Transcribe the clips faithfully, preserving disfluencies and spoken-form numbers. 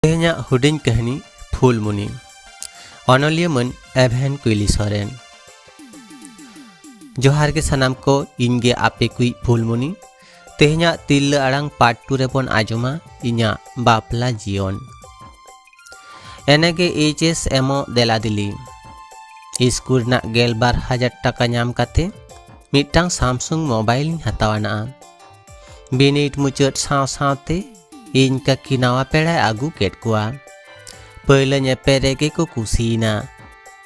ᱛᱮᱦᱮᱧᱟᱜ ᱦᱩᱰᱤᱧ ᱠᱟᱹᱦᱱᱤ ᱯᱷᱩᱞᱢᱩᱱᱤ᱾ ᱚᱱᱚᱞᱤᱭᱟᱹ ᱢᱟᱹᱱ ᱮᱵᱷᱮᱱ ᱠᱩᱭᱞᱤ ᱥᱚᱨᱮᱱ᱾ ᱡᱚᱦᱟᱨ ᱜᱮ ᱥᱟᱱᱟᱢ ᱠᱚ, ᱤᱧ ᱜᱮ ᱟᱯᱮ ᱠᱩᱭᱤᱡ ᱯᱷᱩᱞᱢᱩᱱᱤ᱾ ᱛᱮᱦᱮᱧᱟᱜ ᱛᱤᱨᱞᱟᱹ ᱟᱲᱟᱝ ᱯᱟᱨᱴ ᱴᱩ ᱨᱮᱵᱚᱱ ᱟᱸᱡᱚᱢᱟ ᱤᱧᱟᱹᱜ ᱵᱟᱯᱞᱟ ᱡᱤᱭᱚᱱ᱾ ᱮᱱᱮᱜᱮ ᱮᱭᱤᱪ ᱮᱥ ᱮᱢᱚᱜ ᱫᱮᱞᱟ ᱫᱤᱞᱤ᱾ ᱤᱥᱠᱩᱞ ᱨᱮᱱᱟᱜ ᱜᱮᱞ ᱵᱟᱨ ᱦᱟᱡᱟᱨ ᱴᱟᱠᱟ ᱧᱟᱢ ᱠᱟᱛᱮ ᱢᱤᱫᱴᱟᱝ ᱥᱟᱢᱥᱩᱝ ᱢᱳᱵᱟᱭᱤᱞ ᱤᱧ ᱦᱟᱛᱟᱣ ᱟᱱᱟ᱾ ᱵᱤᱱᱤᱰ ᱢᱩᱪᱟᱹᱫ ᱥᱟᱶ ᱥᱟᱶᱛᱮ ᱤᱧ ᱠᱟᱹᱠᱤ ᱱᱟᱣᱟ ᱯᱮᱲᱟᱭ ᱟᱹᱜᱩ ᱠᱮᱫ ᱠᱚᱣᱟ᱾ ᱯᱟᱹᱭᱞᱟᱹ ᱧᱮᱯᱮᱞ ᱨᱮᱜᱮ ᱠᱚ ᱠᱩᱥᱤᱭᱮᱱᱟ᱾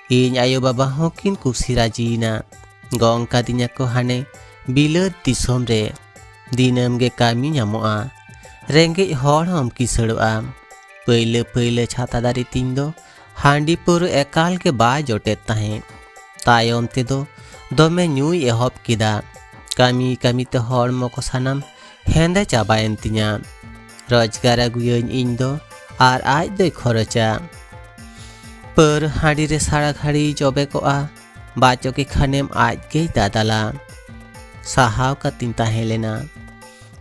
ᱤᱧ ᱟᱭᱳ ᱵᱟᱵᱟ ᱦᱚᱸ ᱠᱤᱱ ᱠᱩᱥᱤ ᱨᱟᱹᱡᱤᱭᱮᱱᱟ᱾ ᱜᱚᱝ ᱠᱟᱫᱤᱧᱟ ᱠᱚ ᱦᱟᱱᱮ ᱵᱤᱞᱟᱹᱛ ᱫᱤᱥᱚᱢ ᱨᱮ᱾ ᱫᱤᱱᱟᱹᱢ ᱜᱮ ᱠᱟᱹᱢᱤ ᱧᱟᱢᱚᱜᱼᱟ᱾ ᱨᱮᱸᱜᱮᱡ ᱦᱚᱲ ᱦᱚᱸᱢ ᱠᱤᱥᱟᱹᱲᱚᱜᱼᱟ᱾ ᱯᱟᱹᱭᱞᱟᱹ ᱯᱟᱹᱭᱞᱟᱹ ᱪᱷᱟᱛᱟ ᱫᱟᱨᱮ ᱛᱤᱧ ᱫᱚ ᱦᱟᱺᱰᱤ ᱯᱟᱹᱣᱨᱟᱹ ᱮᱠᱟᱞ ᱜᱮ ᱵᱟᱭ ᱡᱚᱴᱮᱫ ᱛᱟᱦᱮᱸᱫ᱾ ᱛᱟᱭᱚᱢ ᱛᱮᱫᱚ ᱫᱚᱢᱮ ᱧᱩᱭ ᱮᱦᱚᱵ ᱠᱮᱫᱟ᱾ ᱠᱟᱹᱢᱤ ᱠᱟᱹᱢᱤ ᱛᱮ ᱦᱚᱲᱢᱚ ᱠᱚ ᱥᱟᱱᱟᱢ ᱦᱮᱸᱫᱮ ᱪᱟᱵᱟᱭᱮᱱ ᱛᱤᱧᱟ᱾ ᱨᱳᱡᱽᱜᱟᱨ ᱟᱹᱜᱩᱭᱟᱹᱧ ᱤᱧ ᱫᱚ, ᱟᱨ ᱟᱡ ᱫᱚᱭ ᱠᱷᱚᱨᱚᱪᱟ᱾ ᱯᱟᱹᱣᱨᱟᱹ ᱦᱟᱺᱰᱤ ᱨᱮ ᱥᱟᱨᱟ ᱜᱷᱟᱹᱲᱤ ᱡᱚᱵᱮ ᱠᱚᱜᱼᱟ᱾ ᱵᱟᱪᱚᱠᱮ ᱠᱷᱟᱱᱮᱢ ᱟᱡ ᱜᱮᱭ ᱫᱟᱫᱟᱞᱟ᱾ ᱥᱟᱦᱟᱣ ᱠᱟᱛᱮᱧ ᱛᱟᱦᱮᱸ ᱞᱮᱱᱟ᱾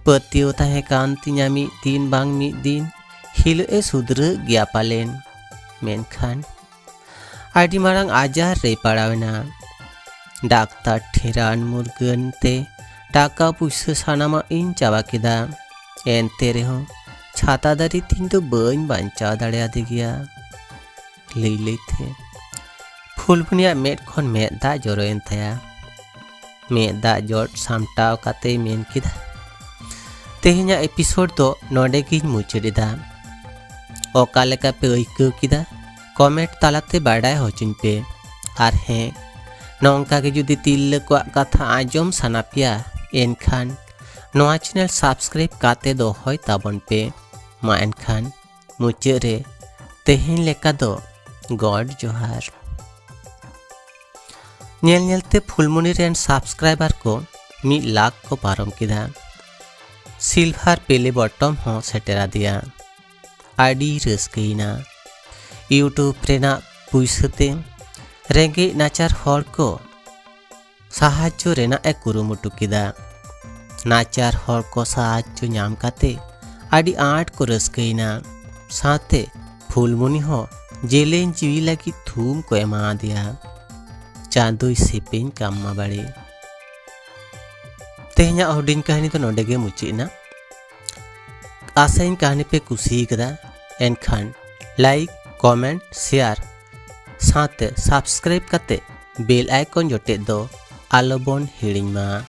ᱯᱟᱹᱛᱭᱟᱹᱣ ᱛᱟᱦᱮᱸ ᱠᱟᱱ ᱛᱤᱧᱟ ᱢᱤᱫ ᱫᱤᱱ ᱵᱟᱝ ᱢᱤᱫ ᱫᱤᱱ ᱦᱤᱞᱳᱜ ᱮ ᱥᱩᱫᱷᱨᱟᱹᱜ ᱜᱮᱭᱟ ᱯᱟᱞᱮᱱ᱾ ᱢᱮᱱᱠᱷᱟᱱ ᱟᱹᱰᱤ ᱢᱟᱨᱟᱝ ᱟᱡᱟᱨ ᱨᱮᱭ ᱯᱟᱲᱟᱣᱮᱱᱟ᱾ ᱰᱟᱠᱛᱟᱨ ᱴᱷᱮᱱ ᱨᱟᱱ ᱢᱩᱨᱜᱟᱹᱱ ᱛᱮ ᱴᱟᱠᱟ ᱯᱩᱭᱥᱟᱹ ᱥᱟᱱᱟᱢᱟᱜ ᱤᱧ ᱪᱟᱵᱟ ᱠᱮᱫᱟ᱾ ᱮᱱᱛᱮ ᱨᱮᱦᱚᱸ ᱪᱷᱟᱛᱟ ᱫᱟᱨᱮ ᱛᱤᱧ ᱫᱚ ᱵᱟᱹᱧ ᱵᱟᱧᱪᱟᱣ ᱫᱟᱲᱮᱭᱟᱫᱮ ᱜᱮᱭᱟ᱾ ᱞᱟᱹᱭ ᱞᱟᱹᱭᱛᱮ ᱯᱷᱩᱞᱢᱩᱱᱤᱭᱟᱜ ᱢᱮᱫ ᱠᱷᱚᱱ ᱢᱮᱫ ᱫᱟᱜ ᱡᱚᱨᱚᱭᱮᱱ ᱛᱟᱭᱟ᱾ ᱢᱮᱫ ᱫᱟᱜ ᱡᱚᱫ ᱥᱟᱢᱴᱟᱣ ᱠᱟᱛᱮᱭ ᱢᱮᱱ ᱠᱮᱫᱟ, "ᱛᱮᱦᱮᱧᱟᱜ ᱮᱯᱤᱥᱳᱰ ᱫᱚ ᱱᱚᱰᱮ ᱜᱤᱧ ᱢᱩᱪᱟᱹᱫ ᱮᱫᱟ᱾ ᱚᱠᱟ ᱞᱮᱠᱟ ᱯᱮ ᱟᱹᱭᱠᱟᱹᱣ ᱠᱮᱫᱟ, ᱠᱚᱢᱮᱱᱴ ᱛᱟᱞᱟᱛᱮ ᱵᱟᱰᱟᱭ ᱦᱚᱪᱚᱧ ᱯᱮ᱾ ᱟᱨ ᱦᱮᱸ, ᱱᱚᱝᱠᱟ ᱜᱮ ᱡᱩᱫᱤ ᱛᱤᱨᱞᱟᱹ ᱠᱚᱣᱟᱜ ᱠᱟᱛᱷᱟ ᱟᱸᱡᱚᱢ ᱥᱟᱱᱟ ᱯᱮᱭᱟ, ᱮᱱᱠᱷᱟᱱ ᱱᱚᱣᱟ ᱪᱮᱱᱮᱞ ᱥᱟᱵᱥᱠᱨᱟᱭᱤᱵ ᱠᱟᱛᱮ ᱫᱚᱦᱚᱭ ᱛᱟᱵᱚᱱ ᱯᱮ᱾ ᱢᱟ ᱮᱱᱠᱷᱟᱱ ᱢᱩᱪᱟᱹᱫ ᱨᱮ ᱛᱮᱦᱮᱧ ᱞᱮᱠᱟ ᱫᱚ ᱜᱚᱰ ᱡᱚᱦᱟᱨ᱾" ᱧᱮᱞ ᱧᱮᱞᱛᱮ ᱯᱷᱩᱞᱢᱩᱱᱤ ᱨᱮᱱ ᱥᱟᱵᱥᱠᱨᱟᱭᱵᱟᱨ ᱠᱚ ᱢᱤᱫ ᱞᱟᱠᱷ ᱠᱚ ᱯᱟᱨᱚᱢ ᱠᱮᱫᱟ᱾ ᱥᱤᱞᱵᱷᱟᱨ ᱯᱞᱮ ᱵᱚᱴᱚᱢ ᱦᱚᱸ ᱥᱮᱴᱮᱨ ᱟᱫᱮᱭᱟ᱾ ᱟᱹᱰᱤ ᱨᱟᱹᱥᱠᱟᱹᱭᱮᱱᱟ᱾ YouTube ᱨᱮᱱᱟᱜ ᱯᱩᱭᱥᱟᱹ ᱛᱮ ᱨᱮᱸᱜᱮᱡ ᱱᱟᱪᱟᱨ ᱦᱚᱲ ᱠᱚ ᱥᱟᱦᱟᱡᱽᱡᱚ ᱨᱮᱱᱟᱜ ᱮ ᱠᱩᱨᱩᱢᱩᱴᱩ ᱠᱮᱫᱟ᱾ ᱱᱟᱪᱟᱨ ᱦᱚᱲ ᱠᱚ ᱥᱟᱦᱟᱡᱽᱡᱚ ᱧᱟᱢ ᱠᱟᱛᱮ ᱟᱹᱰᱤ ᱟᱸᱴ ᱠᱚ ᱨᱟᱹᱥᱠᱟᱹᱭᱮᱱᱟ᱾ ᱥᱟᱶᱛᱮ ᱯᱷᱩᱞᱢᱩᱱᱤ ᱦᱚᱸ ᱡᱮᱞᱮᱧ ᱡᱤᱣᱤ ᱞᱟᱹᱜᱤᱫ ᱛᱷᱩᱢ ᱠᱚ ᱮᱢᱟ ᱫᱮᱭᱟ᱾ ᱪᱟᱸᱫᱳᱭ ᱥᱮᱯᱮᱧ ᱠᱟᱢ ᱢᱟ ᱵᱟᱲᱮ᱾ ᱛᱮᱦᱮᱧᱟᱜ ᱦᱩᱰᱤᱧ ᱠᱟᱹᱦᱱᱤ ᱫᱚ ᱱᱚᱰᱮ ᱜᱮ ᱢᱩᱪᱟᱹᱫ ᱮᱱᱟ᱾ ᱟᱥᱟᱭᱟᱹᱧ ᱠᱟᱹᱦᱱᱤ ᱯᱮ ᱠᱩᱥᱤ ᱠᱟᱫᱟ᱾ ᱮᱱᱠᱷᱟᱱ like, comment, share ᱥᱟᱶᱛᱮ subscribe ᱠᱟᱛᱮ bell icon ᱡᱚᱴᱮᱫ ᱫᱚ ᱟᱞᱚᱵᱚᱱ ᱦᱤᱲᱤᱧ ᱢᱟ᱾